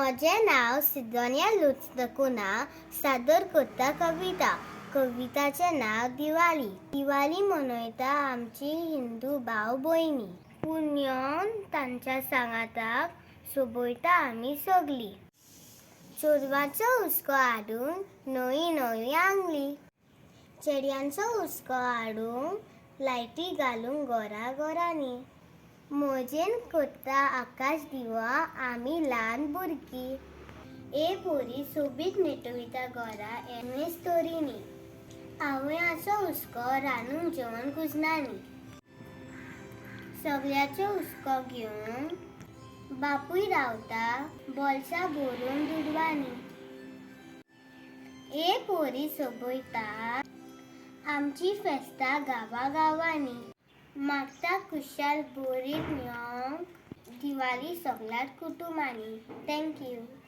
म्हजें नांव सिद्धोनिया लुत्सकुना. सादर करता कविता. कविताचें नांव दिवाळी. दिवाळी मनयता आमची हिंदू भाव भयणी. पुण्योन तांच्या सांगाताक सोबयता आमी सगलीं. चेडवांचो हुस्को हाडून नवी नवी आंगली. चेड्यांचो हुस्को हाडूंक लायटी घालूंक घरा घरांनी. मजेन करता आकाश दिवा आमी ल्हान भुरगीं. ए पोरी सोबीत नेटयता घरा एम तोरिनी. आवयांचो हुस्को रांदूंक जेवण कुजनांनी. सगळ्याचो हुस्को घेवन बापूय रावता बोल्सां भरून दुडवांनी. ए पोरी सोबयता आमची फेस्तां गांवा गांवांनी. मागता खुशाल बोरीत मेळोंक दिवाळी सगळ्या कुटुंबांनी. Thank you.